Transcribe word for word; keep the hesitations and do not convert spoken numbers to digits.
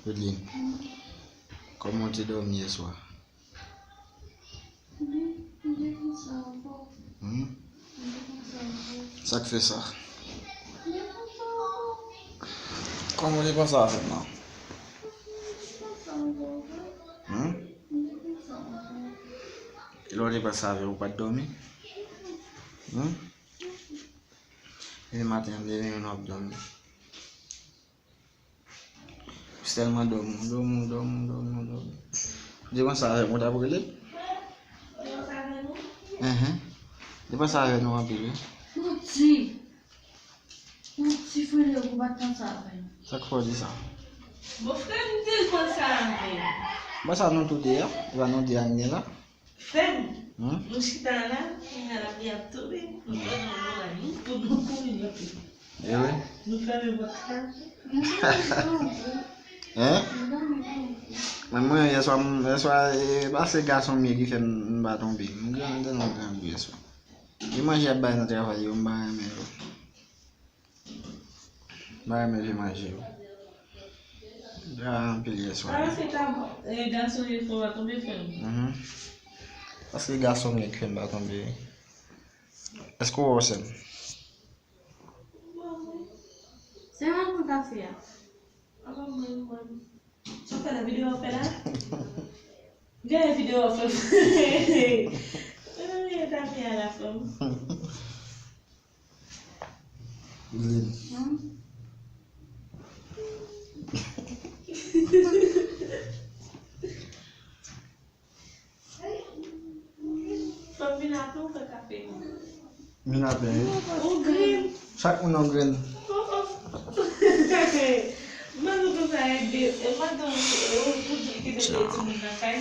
Wideline, kòman w te dòmi yè swa? Hmm? Sa k fè sa? Kòman w te panse avè m nan? Hmm? E lè w te panse avè m, ou pa t dòmi? Hmm? Depi maten an, m leve, m ap dòmi. Ou tèlman dòmi, dòmi, dòmi, dòmi, dòmi. Ou te panse avè m, ou t ap rele? Enhen. Ou te panse avè nou anpil, wi. Manti. Manti, frè Leo, ou pa t panse avè m. Sa k fè w di sa? Bon, frè m te panse avè m. Bon, sa nou tou de a, e pa nou de a n gen la. Frè m, hmm? Nou chita la, kounye a lapli ap tonbe, nou pran nan nou la, nou pou nou kouri nan peyi. E wi. Nou fèmen pòt la. Hein? Men mwen, yè swa, m- yè swa, e, pa se gason m ye ki fè m, m pa tonbe. M gran, m tèlman grangou yè swa. E manje y ap bay nan travay yo, m pa renmen yo. M pa renmen vye manje yo. Dra anpil yè swa. Ah, se ta, eh, gason yo fò a tonbe fè m. Mhm. Paske gason m ye k fè m pa tonbe. Èske w wè w sè m? Se mwen pou kafe a. Sa w fè la, videyo w ap fè la? Gade videyo w ap fè. Gade videyo w ap fè la, fanm. Lin. Fanm vin apre ou fè kafe. Vin apre, wi. Ou grenn. Chak moun yon grenn. Mwen nou konsa ede. E madanm ou, ou pou di ki te gen timoun nan kay.